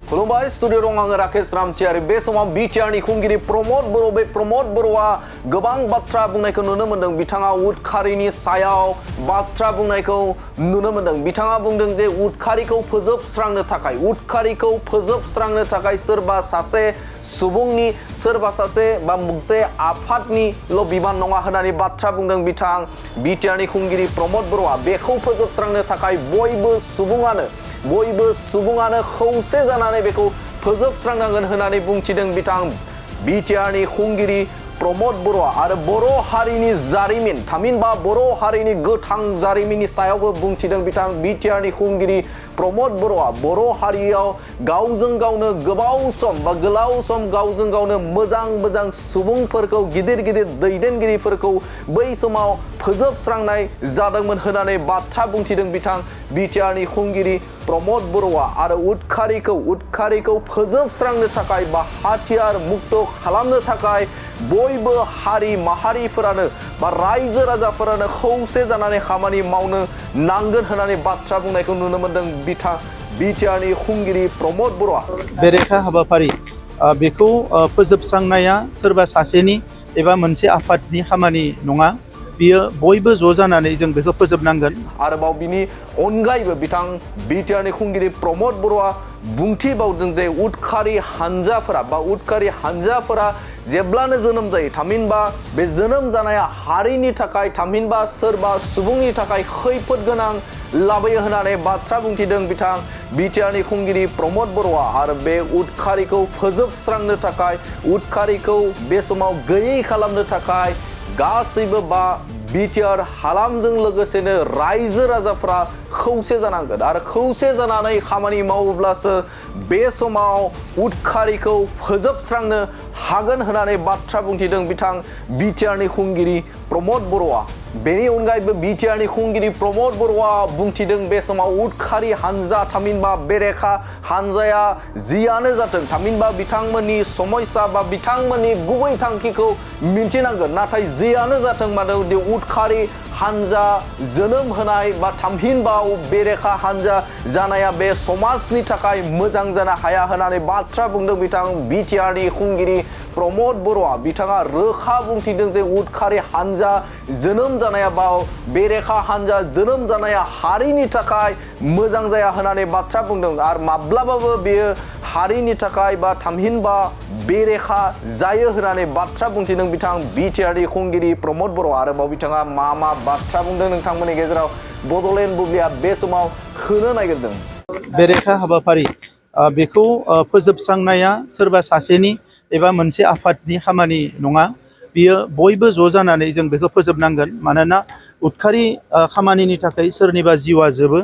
खुलुमबाय स्टुडिअ दं आङो राकेश रामसियारि बे समाव बिटिआरनि खुंगिरि प्रमद बर' बे प्रमद बर'आ गोबां बाथ्रा बुंनायखौ नुनो मोन्दों बिथाङा उदखारिनि सायाव बाथ्रा बुंनायखौ नुनो मोन्दों बिथाङा बुंदों जे उदखारिखौ फोजोबस्रांनो थाखाय सोरबा सासे सुबुंनि सोरबा सासे बा मोनसे आफादनिल' बिबान नङा होननानै बाथ्रा बुंदों बिथां बिटिआरनि खुंगिरि प्रमद बर'आ बेखौ फोजोबस्रांनो थाखाय बयबो सुबुङानो खौसे जानानै बेखौ फोजोबस्रांनांगोन होननानै बुंथिदों बिथां बिटिआरनि खुंगिरि प्रमद बर'आ आरो बर' हारिनि जारिमिन थामहिनबा बर' हारिनि गोथां जारिमिननि सायावबो बुंथिदों बिथां बिटिआरनि खुंगिरि प्रमद बर'आ बर' हारियाव गावजों गावनो गोलाव सम गावजों गावनो मोजां सुबुंफोरखौ गिदिर दैदेनगिरिफोरखौ बै समाव फोजोबस्रांनाय जादोंमोन होननानै बाथ्रा बुंथिदों बिथां बिटिआरनि खुंगिरि प्रमद बर'आ आरो उदखारिखौ फोजोबस्रांनो थाखाय बा हाथियार मुक्त खालामनो थाखाय बयबो हारि माहारिफोरानो बा रायजो राजाफोरानो खौसे जानानै खामानि मावनो नांगोन होननानै बाथ्रा बुंनायखौ नुनो मोन्दों बिथां बिटिआरनि खुंगिरि प्रमद बर'आ बेरेखा हाबाफारि बेखौ फोजोबस्रांनाया सोरबा सासेनि एबा मोनसे आफादनि खामानि नङा बियो बयबो ज' जानानै जों बेखौ फोजोबनांगोन आरोबाव बिनि अनगायैबो बिथां बिटिआरनि खुंगिरि प्रमद बर'आ बुंथिबावदों जे उदखारि हानजाफोरा जेब्लानो जोनोम जायो थामहिनबा बे जोनोम जानाया हारिनि थाखाय थामहिनबा सोरबा सुबुंनि थाखाय खैफोद गोनां लाबोयो होननानै बाथ्रा बुंथिदों बिथां बिटिआरनि खुंगिरि प्रमद बर'आ आरो बे उदखारिखौ फोजोबस्रांनो थाखाय उदखारिखौ बे समाव गैयै खालामनो थाखाय गासैबो बा बिटिआर हालामजों लोगोसेनो रायजो राजाफ्रा खौसे जानांगोन आरो खौसे जानानै खामानि मावोब्लासो बे समाव उदखारिखौ फोजोबस्रांनो हागोन होननानै बाथ्रा बुंथिदों बिथां बिटिआरनि खुंगिरि प्रमद बर'आ बेनि अनगायैबो बिटिआरनि खुंगिरि प्रमद बर'आ बुंथिदों बे समाव उदखारि हानजा थामहिनबा बेरेखा हानजाया जियानो जाथों थामहिनबा बिथांमोननि समस्या बा बिथांमोननि गुबै थांखिखौ मिन्थिनांगोन नाथाय जियानो जाथों मानो उदखारि हानजा जोनोम होनाय बा थामहिनबा बेरेखा हानजा जानाया बे समाजनि थाखाय मोजां जानो हाया होननानै बाथ्रा बुंदों बिथां बिटिआरनि खुंगिरि प्रमद बर'आ बिथाङा रोखा बुंथिदों जे उदखारि हानजा जोनोम जानाया बा बेरेखा हानजा जोनोम जानाया हारिनि थाखाय मोजां जाया होननानै बाथ्रा बुंदों आरो माब्लाबाबो बेयो हारिनि थाखाय बा थामहिनबा बेरेखा जायो होननानै बाथ्रा बुंथिदों बिथां बिटिआरनि खुंगिरि प्रमद बर' आरोबाव बिथाङा मा बाथ्रा बुंदों नोंथांमोननि गेजेराव बड'लेण्ड बुब्लिया बे समाव होनो नागिरदों बेरेखा हाबाफारि बेखौ फोजोबस्रांनाया सोरबा सासेनि एबा मोनसे आफादनि खामानि नङा बियो बयबो ज' जानानै जों बेखौ फोजोबनांगोन मानोना उदखारि खामानिनि थाखाय सोरनिबा जिउआ जोबो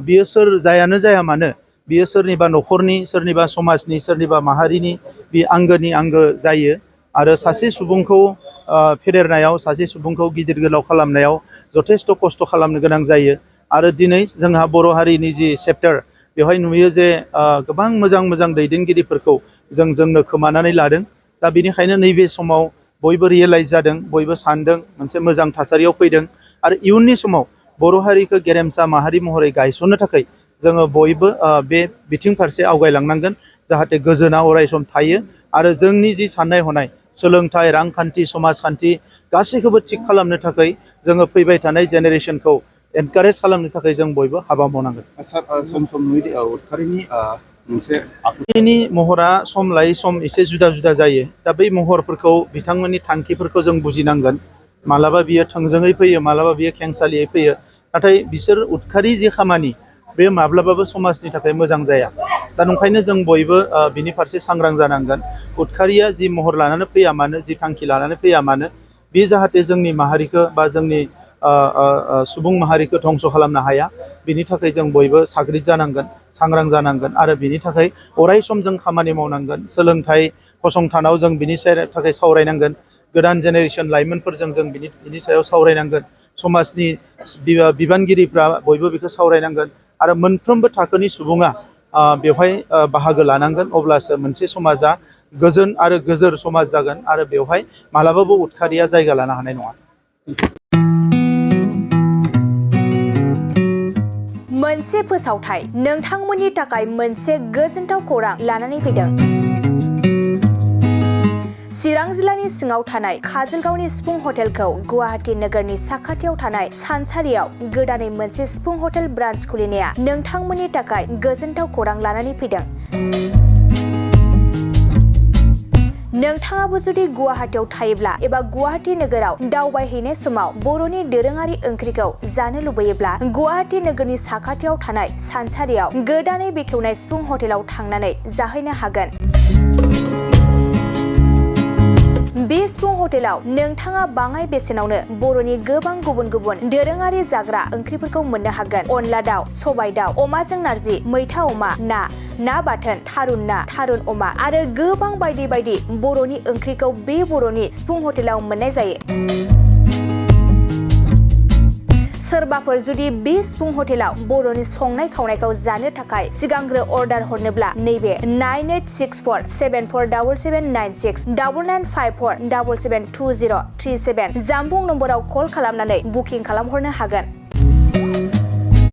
बियो सोर जायानो जाया मानो बियो सोरनिबा न'खरनि सोरनिबा समाजनि सोरनिबा माहारिनि बे आंगोनि आंगो जायो आरो सासे सुबुंखौ फेदेरनायाव सासे सुबुंखौ गिदिर गोलाव खालामनायाव जथेस्थ' खस्थ' खालामनो गोनां जायो आरो दिनै जोंहा बर' हारिनि जि चेप्टार बेवहाय नुयो जे गोबां मोजां दैदेनगिरिफोरखौ जोंनो खोमानानै लादों दा बेनिखायनो नैबे समाव बयबो रियेलाइज जादों बयबो सानदों मोनसे मोजां थासारियाव फैदों आरो इयुननि समाव बर' हारिखौ गेरेमसा माहारि महरै गायसननो थाखाय जोङो बयबो बे बिथिं फारसे आवगायलांनांगोन जाहाथे गोजोना अरायसम थायो आरो जोंनि जि साननाय हनाय सोलोंथाइ रांखान्थि समाजखान्थि गासैखौबो थिग खालामनो थाखाय जोङो फैबाय थानाय जेनेरेसनखौ एनकारेज खालामनो थाखाय जों बयबो हाबा मावनांगोन सम नुयो उदखारिनि मोनसे महरा सम लायै सम एसे जुदा जायो दा बै महरफोरखौ बिथांमोननि थांखिफोरखौ जों बुजिनांगोन मालाबा बियो थोंजोङै फैयो मालाबा बियो खेंसालियै फैयो नाथाय बिसोर उदखारि जि खामानि बे माब्लाबाबो समाजनि थाखाय मोजां जाया दा नंखायनो जों बयबो बिनि फारसे सांग्रां जानांगोन उदखारिया जि महर लानानै फैया मानो जि थांखि लानानै फैया मानो बे जाहाथे जोंनि माहारिखौ बा जोंनि सुबुं माहारिखौ धंस' खालामनो हाया बिनि थाखाय जों बयबो साग्रिद जानांगोन सांग्रां जानांगोन आरो बिनि थाखाय अराय सम जों खामानि मावनांगोन सोलोंथाइ फसंथानाव जों बिनि थाखाय सावरायनांगोन गोदान जेनेरेसन लाइमोनफोरजों जों बिनि सायाव सावरायनांगोन समाजनि बिबानगिरिफ्रा बयबो बेखौ सावरायनांगोन आरो मोनफ्रोमबो थाखोनि सुबुङा बेवहाय बाहागो लानांगोन अब्लासो मोनसे समाजा गोजोन आरो गोजोर समाज जागोन आरो बेवहाय मालाबाबो उदखारिया जायगा लानो हानाय नङा। मोनसे फोसावथाय नोंथांमोननि थाखाय मोनसे गोजोनथाव खौरां लानानै फैदों। चिरां जिल्लानि सिङाव थानाय काजलगावनि सिफुं हटेलखौ गुवाहाटी नोगोरनि साखाथियाव थानाय सानसारियाव गोदानै मोनसे सिफुं हटेल ब्रान्च खुलिनाया नोंथांमोननि थाखाय गोजोनथाव खौरां लानानै फैदों। नोंथाङाबो जुदि गुवाहाटीयाव थायोब्ला एबा गुवाहाटी नोगोराव दावबायहैनाय समाव बर'नि दोरोङारि ओंख्रिखौ जानो लुबैयोब्ला गुवाहाटी नोगोरनि साखाथियाव थानाय सानसारियाव गोदानै बेखेवनाय सिफुं हटेलाव थांनानै जाहैनो हागोन। बे सिफुं हटेलाव नोंथाङा बाङाय बेसेनावनो बर'नि गोबां गुबुन गुबुन दोरोङारि जाग्रा ओंख्रिफोरखौ मोननो हागोन। अनला दाउ, सबाय दाउ, अमाजों नारजि, मैथा अमा, ना बाथोन, थारुन अमा आरो गोबां बायदि बायदि बर'नि ओंख्रिखौ बे बर'नि सिफुं हटेलाव मोननाय जायो। सोरबाफोर जुदि बे सिफुं हटेलाव बर'नि संनाय खावनायखौ जानो थाखाय सिगांग्रो अर्डार हरनोब्ला नैबे 9864747796 9954772037 जामबुं नम्बराव कल खालामनानै बुकिं खालामहरनो हागोन।